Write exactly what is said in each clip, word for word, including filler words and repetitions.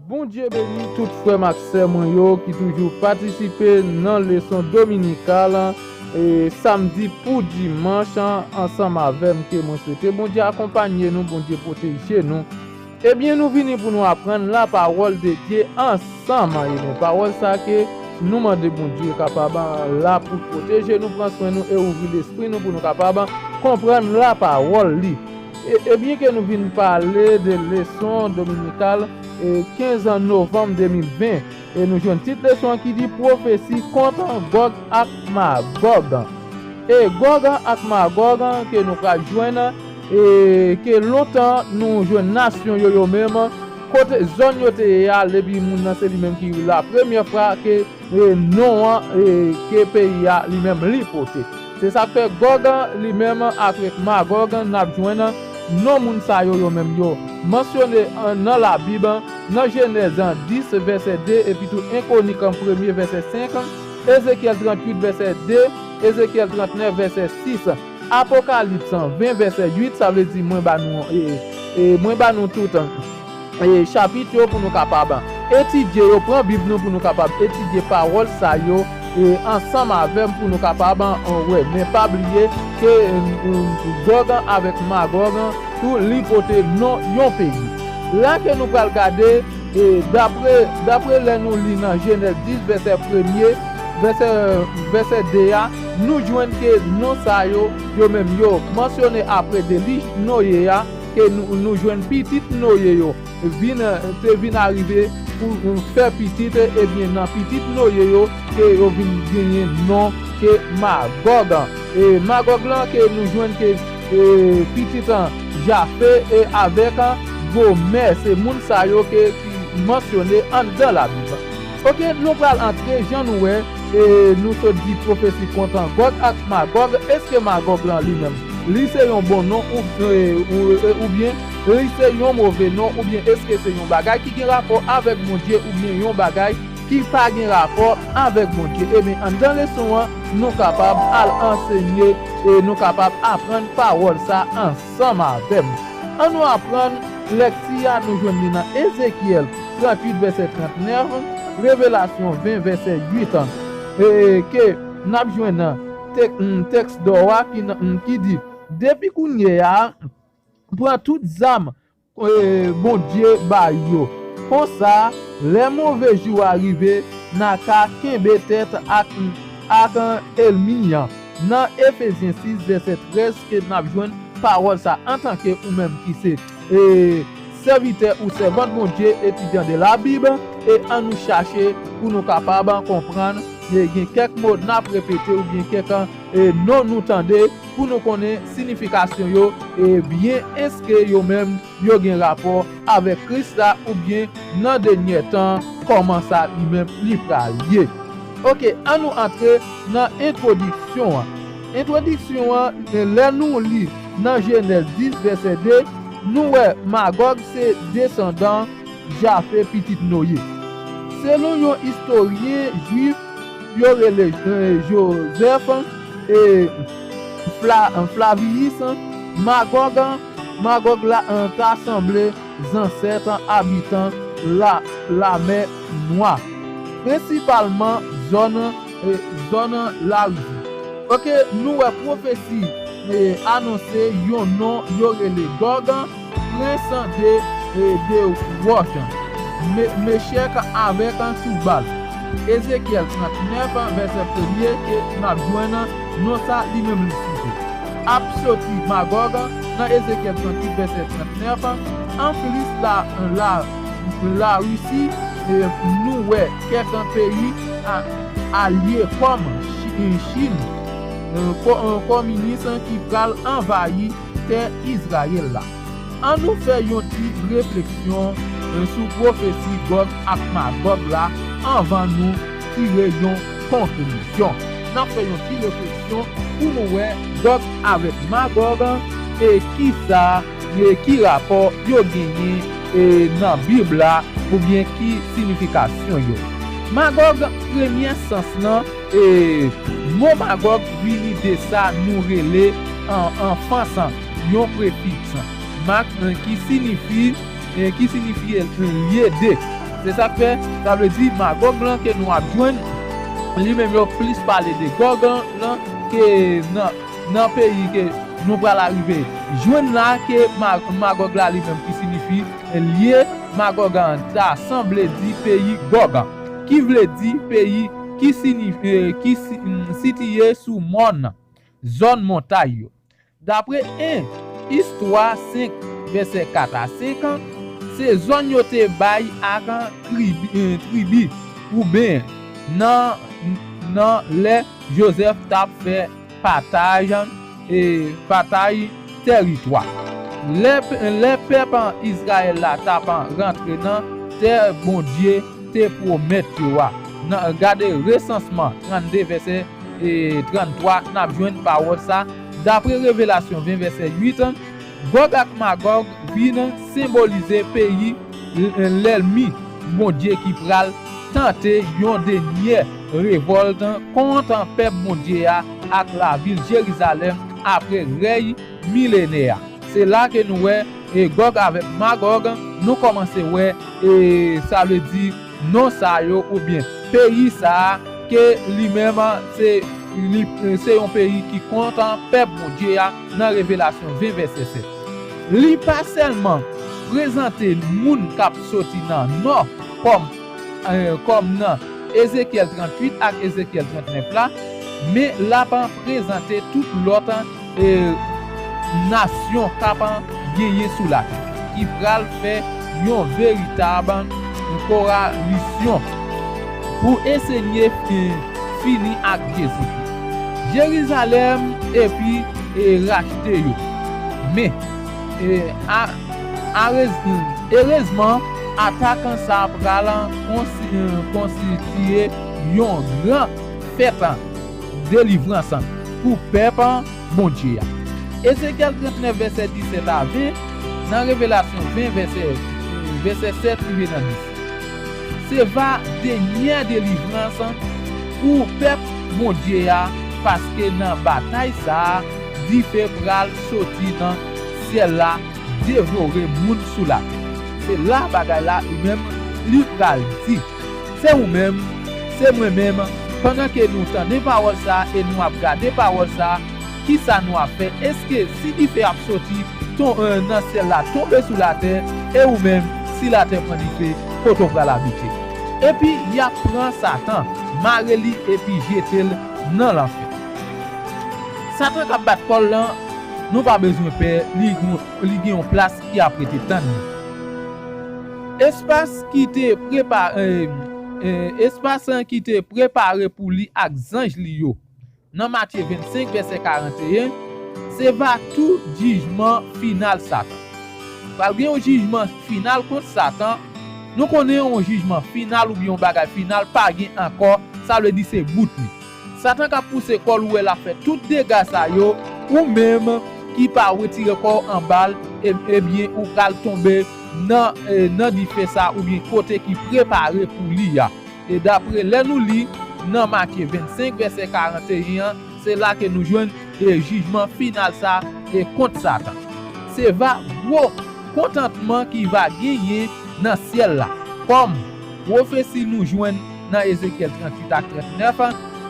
Bondye beni tout frè m ak sè mwen yo ki toujou patisipe nan leson dominikal, e, samdi pou dimanch, ansanm avè m, ke mwen swete Bondye akonpanye nou, Bondye pwoteje nou. Ebyen, nou vini pou nou aprann la pawòl de Dye ansanm. Ebyen, pawòl sa ke nou mande Bondye kapab la pou pwoteje nou, pran swen nou e ouvri lespri nou pou nou kapab konprann la pawòl li. E, ebyen ke nou vin pale de leson dominikal, e, kenz novanm de mil ven. E nou jwenn tit leson an ki di pwofesi kont Gòg ak Magòg. E Gòg ak Magòg ke nou pral jwenn, e ke lontan nou jwenn nasyon yo, yo menm, kote zòn yo te ye a, epi moun nan se li menm ki la premyè fwa ke, e, non an, e, ke peyi a li menm li pote. Se sa k fè Gòg li menm avèk Magòg, n ap jwenn non moun sa yo, yo menm yo mansyone, an, nan Labib, nan Jenèz dis vèsè de, epi tou en Kwonik premye vèsè senk, Ezekyèl tranntuit vèsè de, Ezekyèl trannèf vèsè sis, Apokalips ven vèsè uit, sa vle di mwen ba nou, e, e, mwen ba nou tout, e, chapit yo pou nou kapab etidye yo, pran Bib nou pou nou kapab etidye pawòl sa yo, e, ansanm avè m pou nou kapab, e, wè. Men pa bliye ke, e, Gòg avèk Magòg tou li pote non yon peyi. La ke nou pral gade, e, dapre, dapre lè nou li nan Jenèz dis vèsè premye, vèsè, vèsè de a, nou jwenn ke non sa yo, yo menm yo mansyone apre delij Noye a, ke nou, nou jwenn pitit Noye yo vin, te vin arive pou fè pitit, ebyen, nan pitit Noye yo, ke yo vin genyen non ke Magòg. E Magòg lan ke nou jwenn ke, e, pitit an Jafe e avèk Gomè, se moun sa yo ke, ki mansyone anndan Labib. Oke, nou pral antre, jan nou wè, e nou sot di pwofesi kont Gòg ak Magòg. Èske Magòg lan li menm, li se yon bon non ou, e, ou, e, oubyen li se yon move non, oubyen èske se yon bagay ki gen rapò avèk Bondye, oubyen yon bagay ki pa gen rapò avèk Bondye? Ebyen, anndan leson an, nou kapab al ansenye e nou kapab aprann pawòl sa ansanm avè m. Ann nou aprann lekti a, nou jwenn li nan Ezekyèl tranntuit vèsè trannèf, Revelasyon ven vèsè uit, e ke n ap jwenn nan tek-, mm, tèks dò a ki nan, mm, ki di, depi kounye a, pran tout zam, e, Bondye bay yo. Konsa, lè move jou a rive, n a ka kenbe tèt ak, ak ènmi an. Nan Efezyen sis vèsè trèz ke n ap jwenn pawòl sa, antanke ou menm ki se, e, sèvitè ou sèvant Bondye, etidyan de Labib, e ann nou chache pou nou kapab konprann, e gen kèk mo n ap repete oubyen kèk, e, non nou tande pou nou konnen siyifikasyon yo, e byen èske yo menm yo gen rapò avèk Kris la oubyen nan dènye tan, kòman sa li menm li pral ye. Oke, ann nou antre nan entwodiksyon an. Entwodiksyon an, lè nou li nan Jenèz dis vèsè de, nou wè Magòg se desandan Jafe, pitit Noye. Selon yon istoryen jwif, yo rele, e, Jozèf, e, Fla-, Flaviyis, Magòg, Magòg la, e, ta sanble zansèt abitan la, Lamè Nwa, prensipalman zòn, e, zòn Larisi. Oke, nou wè pwofesi, e, anonse yon non yo rele Gòg, prens de, e, de wòch, Me-, Mechèk avèk Toubal. Ezekyèl trannèf, vèsè premye, ke n ap jwenn non sa li menm li site. Ap soti Magòg nan Ezekyèl tranntuit, vèsè trannèf. Anplis la, la, Larisi, e, nou wè kèk peyi a, alye kòm Chi-, Chin, e, ko-, e, kominis ki pral anvayi tè Izrayèl la. Ann nou fè yon ti refleksyon, e, sou pwofesi Gòg ak Magòg la anvan nou tire yon konklizyon. N ap fè yon ti refleksyon pou nou wè Gòg avèk Magòg, e kisa, e ki rapò yo genyen, e nan Bib la, oubyen ki siyifikasyon yo. Magòg, premye sans lan, e mo Magòg vini de sa nou rele an, an franse yon prefiks, mag, ki siyifi, e ki siyifi lye de. Se sa k fè, sa vle di Magòg lan ke nou ap jwenn, li menm yo plis pale de Gòg lan ke nan, nan peyi ke nou pral arive jwenn la, ke Ma-, Magòg la li menm ki sinifi lye Magòg an, ta sanble di peyi Gòg an, ki vle di peyi ki sinifi, ki si-, sitiye sou mòn, zòn montay yo. Dapre en Istwa senk, vèsè kat a senk, se zòn yo te bay ak tribi, tribi, oubyen nan, nan lè Jozèf t ap fè pataj, e, pataj tèritwa. Lè, lè pèp Izrayèl la t ap rantre nan tè Bondye te pwomèt yo a. Nan, gade Resansman trannde, vèsè, e, tranntwa, n ap jwenn pawòl sa. Dapre Revelasyon ven, vèsè uit, Gòg ak Magòg vin senbolize peyi lènmi Bondye ki pral tante yon dènyè revòlt kont pèp Bondye a ak lavil Jerizalèm apre rèy milenè a. Se la ke nou wè, e, Gòg avèk Magòg, nou kòmanse wè, e, sa vle di non sa yo oubyen peyi sa a, ke li menm se, li, se yon peyi ki kont pèp Bondye a nan Revelasyon ven vèsè sèt. Li pa sèlman prezante moun k ap soti nan nò kòm, e, kòm nan Ezekyèl tranntuit ak Ezekyèl trannèf la, men l ap prezante tout lòt, e, nasyon k ap genyen sou latè, ki pral fè yon veritab kowalisyon pou eseye, e, fini ak Jezikri. Jerizalèm epi, e, rachte yo. Men, e, a, a rez-, erezman, atak sa pral konsi-, konstitiye yon gran fèt delivrans pou pèp Bondye a. Ezekyèl trannèf, vèsè disèt a ven, nan Revelasyon ven, vèsè, vèsè sèt rive nan dis. Se va dènyè delivrans pou pèp Bondye a, paske nan batay sa a, dife pral soti nan syèl la, devore moun sou latè. Se la bagay la, li menm, li pral di. Se ou menm, se mwen menm, pandan ke nou tande pawòl sa a e nou ap gade pawòl sa a, kisa nou ap fè? Èske si dife ap soti ton-, e, nan syèl la tonbe sou latè, e ou menm, si latè pran dife, kote w pral abite? Epi y ap pran Satan, mare li epi jete l nan lanfè. Satan k ap bat kò l lan, nou pa bezwen pè, li gon-, li gen yon plas ki ap rete tann li. Espas ki te prepa-, e, e, espas ki te prepare pou li ak zanj li yo nan Matye vennsenk, vèsè karanteyen, se va tou jijman final Satan. Pral gen yon jijman final kont Satan. Nou konnen yon jijman final oubyen yon bagay final pa gen ankò, sa vle di se bout li. Satan k ap pouse kò l, ou wè l ap fè tout dega sa yo, ou menm ki pa retire kò w anba l, e, ebyen, ou pral tonbe nan, e, nan dife sa oubyen kote ki prepare pou li a. E dapre lè nou li nan Matye vennsenk, vèsè karanteyen an, se la ke nou jwenn, e, jijman final sa, e, kont Satan. Se va gwo kontantman ki va genyen nan syèl la, kòm pwofesi nou jwenn nan Ezekyèl tranntuit ak trannèf,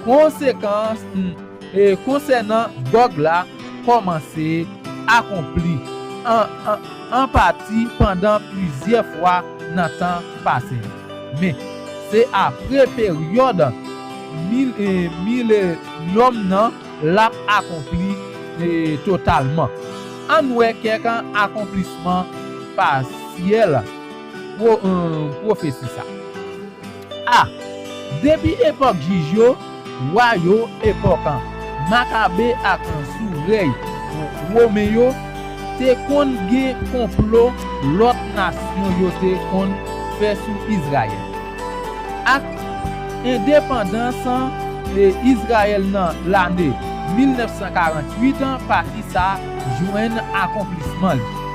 konsekans, mm, e konsènan Gòg la kòmanse akonpli an, an, an pati pandan plizyè fwa nan tan pase yo. Men, se apre peryòd mil, e, milenyòm nan l ap akonpli, e, totalman. Ann wè kèk akonplisman pasyèl pwo-, e, pwofesi sa. A. Depi epòk jij yo, wa yo epòk Makabe ak sou rèy Women yo, te konn gen konplo lòt nasyon yo te konn fè sou Izrayèl. Ak endepandans, e, Izrayèl nan lane mil nèf san karanntuit, pati sa jwenn akonplisman li.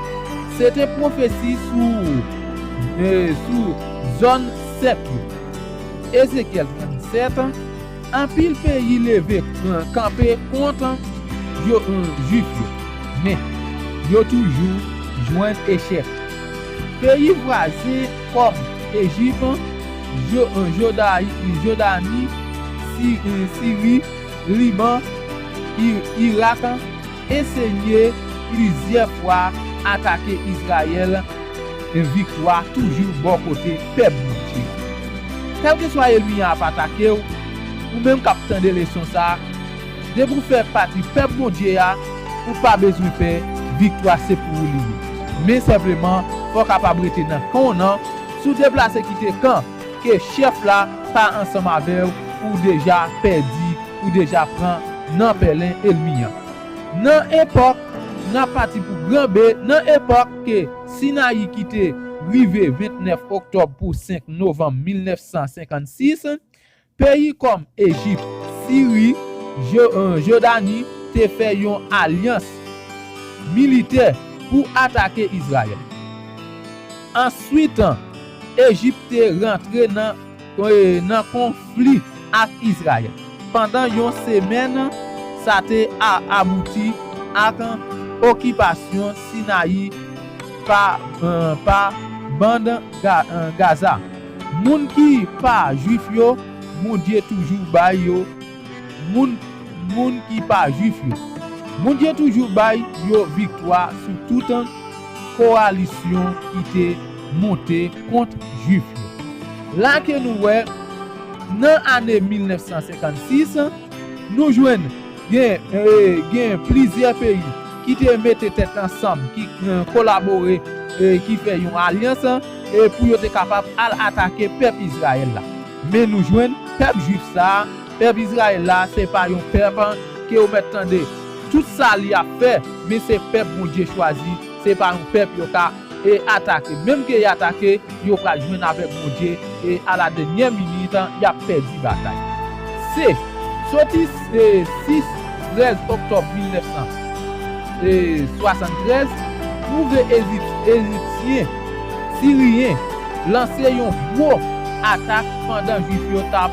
Se te pwofesi sou, e, sou zòn sèt yo. Ezekyèl trannsèt, anpil peyi leve, e, kanpe kont yo, e, Jwif yo, men yo toujou jwenn echèk. Peyi vwazen kòm Ejip, Jo- Joda- Jodani, Si- Siri, Liban, I- Irak, eseye plizyè fwa atake Izrayèl, men viktwa toujou bò kote pèp Bondye. Kèlkeswa ènmi an ap atake w, ou menm k ap tande leson sa a, depi w fè pati pèp Bondye a, ou pa bezwen pè, viktwa se pou ou li ye. Men senpleman, fò w kapab rete nan kan w nan, si w deplase kite kan ke chèf la pa ansanm avè w, ou deja pèdi, ou deja pran nan pèlen ènmi an. Nan epòk, n ap pati pou Gran B, nan epòk ke Sinayi ki te rive vennèf oktòb pou senk novanm mil nèf san senkannsis, peyi kòm Ejip, Siri, Jo- Jodani te fè yon alyans militè pou atake Izrayèl. Answit, Ejip te rantre nan, eh, nan konfli ak Izrayèl. Pandan yon semèn, sa te a- abouti ak okipasyon Sinayi pa, eh, pa bann Ga- eh, Gaza. Moun ki pa Jwif yo, Bondye toujou bay yo moun, moun ki pa Jwif yo. Bondye toujou bay yo viktwa sou tout kowalisyon ki te monte kont Jwif yo. La ke nou wè, nan ane mil nèf san senkannsis, nou jwenn gen, eh, gen plizyè peyi ki te mete tèt ansanm, ki, eh, kolabore, eh, ki fè yon alyans, eh, pou yo te kapab al atake pèp Izrayèl la. Men nou jwenn pèp Jwif sa a, pèp Izrayèl la, se pa yon pèp ke w mèt tande tout sa li ap fè, men se pèp Bondye chwazi, se pa yon pèp yo ka, eh, atake. Menm ke y atake, yo pral jwenn avèk Bondye, e a la dènyè minit, y ap pèdi batay. Se soti, eh, sis, trèz oktòb mil nèf san swasanntrèz, twouve Ejip- Ejipsyen, Siriyen, lanse yon gwo atak pandan Jwif yo t ap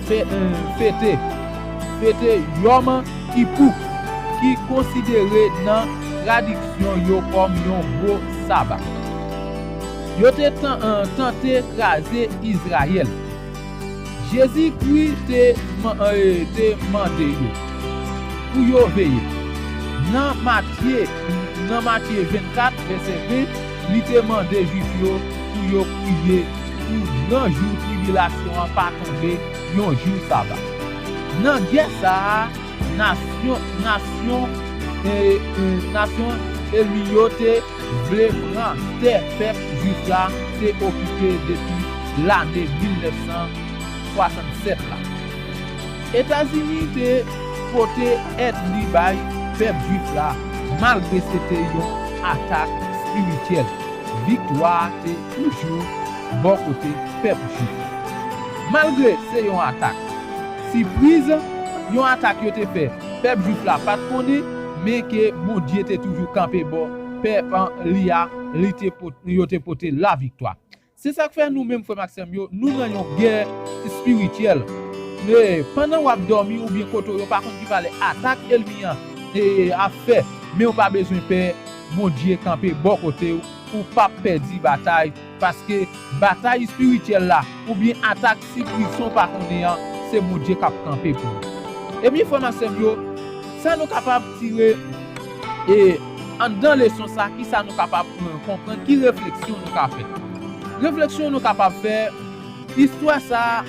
fe- eh, fete, fete Yom Kippur, ki konsidere nan tradiksyon yo kòm yon gwo saba. Yo te tan- eh, tante kraze Izrayèl. Jezikri te man- eh, te mande yo pou yo veye. Nan Matye, nan Matye vennkat, vèsè ven, li te mande Jwif yo pou yo priye pou gran jou tribilasyon an pa tonbe yon jou saba. Nan gè sa a, nasyon, nasyon, eh, eh, nasyon ènmi yo te vle pran tè pèp Jwif la te okipe depi lane mil nèf san swasannsèt la. Etazini te pote èd li bay pèp Jwif la, malgre se te yon atak espirityèl. Viktwa a te toujou bò kote pèp Jwif la. Malgre se yon atak sipriz, yon atak yo te fè, pèp Jwif la pa t konnen, men ke Bondye te toujou kanpe bò pèp an li a, li te pot- yo te pote laviktwa. Se sa k fè nou menm, frè m ak sè m yo, nou nan yon gè espirityèl. E pandan w ap dòmi oubyen kote w yo pa konn ki valè atak ènmi an, e, ap fè, men w pa bezwen pè, Bondye kanpe bò kote w, ou p ap pèdi batay, paske batay espirityèl la, oubyen atak sipriz sa w pa konnen an, se Bondye k ap kanpe pou ou. Ebyen, frè m ak sè m yo, sa nou kapab tire, e, anndan leson sa, ki sa nou kapab, e, konprann, ki refleksyon nou ka fè? Refleksyon nou kapab fè, istwa sa a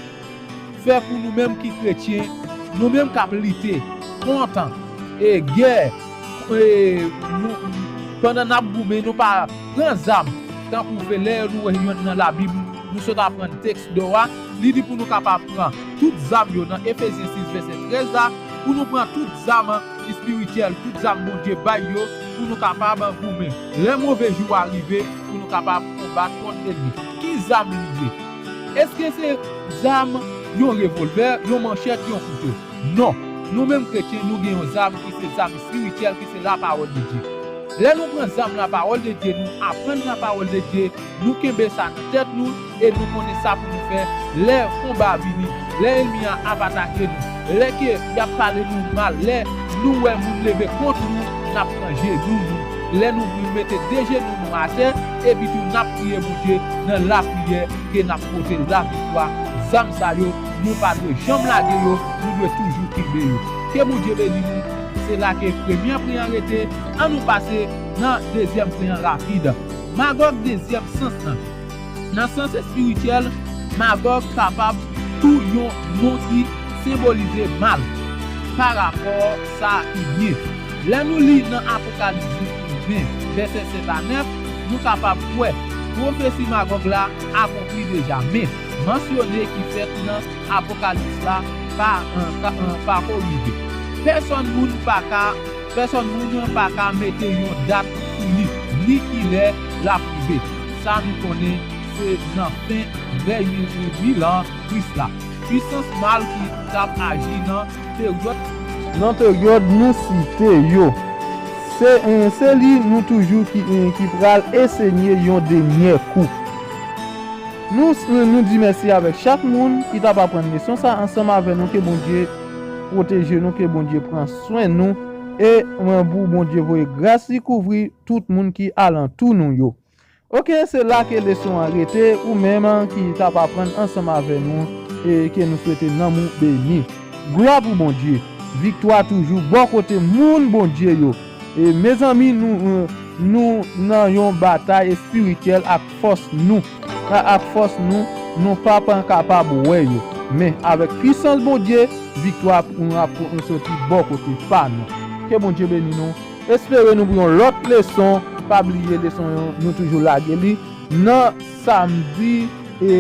fè pou nou menm ki kretyen, nou menm k ap lite kont, e, gè, e, nou, pandan n ap goumen, nou pa pran zam, tankou vle lè nou wè yonn nan Labib, nou sot aprann tèks dò a, li di pou nou kapab pran tout zam yo nan Efezyen sis vèsè trèz la, pou nou pran tout zam espirityèl, tout zam Bondye bay yo, pou nou kapab goumen. Lè move jou a rive, pou nou kapab konbat kont ènmi. Ki zam li ye? Èske se zam yon revòlvè, yon manchèt, yon kouto? Non. Nou menm kretyen, nou gen yon zam ki se zam espirityèl, ki se lapawòl de Dye. Lè nou pran zam lapawòl de Dye, nou aprann lapawòl de Dye, nou kenbe sa nan tèt nou e nou konnen sa pou nou fè lè konba vini, lè ènmi an ap atake nou, lè ke y ap pale nou mal, lè nou wè moun leve kont nou, n ap pran jenou nou, Lè nou vin mete de jenou nou atè, epi tou n ap priye Bondye nan lapriyè ke n ap pote laviktwa. Zam sa yo, nou pa dwe janm lage yo, nou dwe toujou kenbe yo. Ke Bondye beni nou. Se la ke premyè pwen an rete, ann nou pase nan dezyèm pwen an rapid. Magòg dezyèm sans lan. Nan sans espirityèl, Magòg kapab tou yon non ki senbolize mal, parapò sa ki byen. Lè nou li nan Apokalips ven, vèsè sèt a nèf, nou kapab kwè pwofesi Magòg la akonpli deja, men mansyone ki fèt nan Apokalips la pa, an, ka, an, pa ko rive. Pèsòn moun pa ka, pèsòn moun pa ka mete yon dat sou li, ni kilè l ap rive. Sa nou konnen se nan fen rèy mil, mil an Kris la. Pwisans mal ki t ap aji nan peryòd, nan peryòd nou site yo. Se, eh, se li nou toujou ki, eh, ki pral esenye yon dènyè kou. Nou, nou di mèsi avèk chak moun ki t ap aprann leson sa ansanm avè nou. Ke Bondye pwoteje nou, ke Bondye pran swen nou, e mwen pou Bondye voye gras li kouvri tout moun ki alantou nou yo. Oke, se la ke leson an rete, ou menm ki t ap aprann ansanm avè nou, e ke nou swete nanm ou beni. Glwa pou Bondye, viktwa toujou bò kote moun Bondye yo. E mezanmi, nou, nou nan yon batay espirityèl ak fòs nou, a, ak fòs nou, nou p ap kapab wè yo. Men avèk pwisans Bondye, viktwa ap soti bò kote pa nou. Ke Bondye beni nou. Espere nou pou yon lòt leson. Pa bliye leson yo, nou toujou lage li nan samdi, e,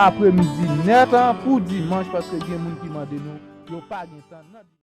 apremidi nèt an pou dimanch, paske gen moun ki mande nou, yo pa gen tan nan